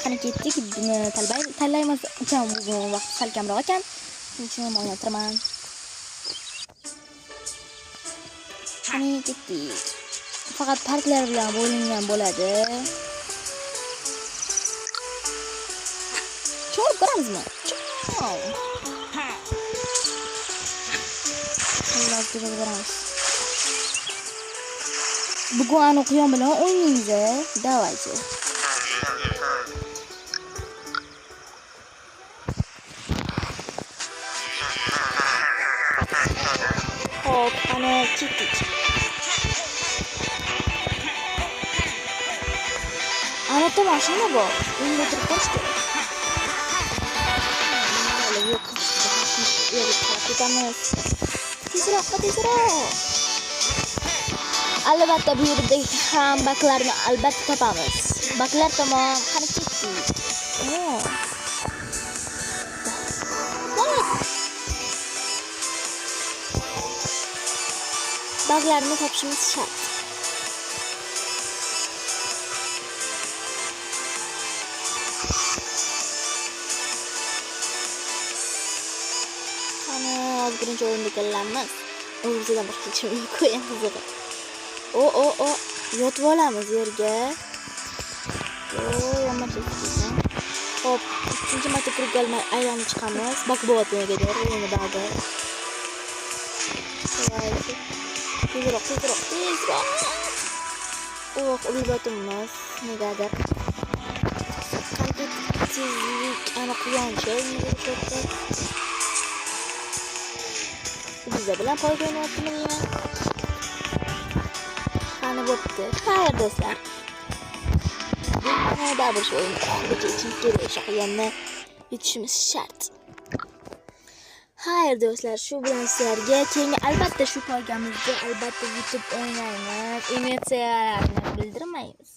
Qani ketdik, buni tanlaymiz. Ukam bugun vaqt sal kamroq ekan. Shuning uchun o'ynatiraman. Qani ketdik. Faqat parklar bilan bo'lingan bo'ladi. Cho'milib ko'ramizmi? Cho'm. Alloh ko'ramiz. Bugun anu quyon bilan o'ynaymiz. Давайте. Hop, ana ketdik. Ana yerda mashina bor. Endi o'tirib qolish kerak. Yo'q, ketamiz. Tezroq, tezroq. Albatta bu yerdagi ham baklarni albatta topamiz. Baklar tomon qani ketdik. Baklarni topishimiz shart. Qani hozir birinchi o'rinda kelamiz. O'zimizdan boshqa hech kim yo'q, eng qizig'i. O, yotib olamiz yerga. Hop, ikkinchi marta kirib aylanib chiqamiz. Bak bo'lyapti negadir, o'yinni bagi. Tezroq, tezroq, tezroq. Oh, o'lib negadir. Qancha tezlik aniq quyoncha yugurishayapti. Biza bilan poyga o'ynayaptimi deyman. Qani bo'pti. Xayr do'stlar. Mana baribir shu o'yinni oxirigacha yetishimiz kerak. O'sha quyonni yutishimiz shart. Xayr do'stlar, shu bilan sizlarga keyingi albatta shu poygamizni albatta yutib o'ynaymiz. Emotsiyalarni bildirmaymiz.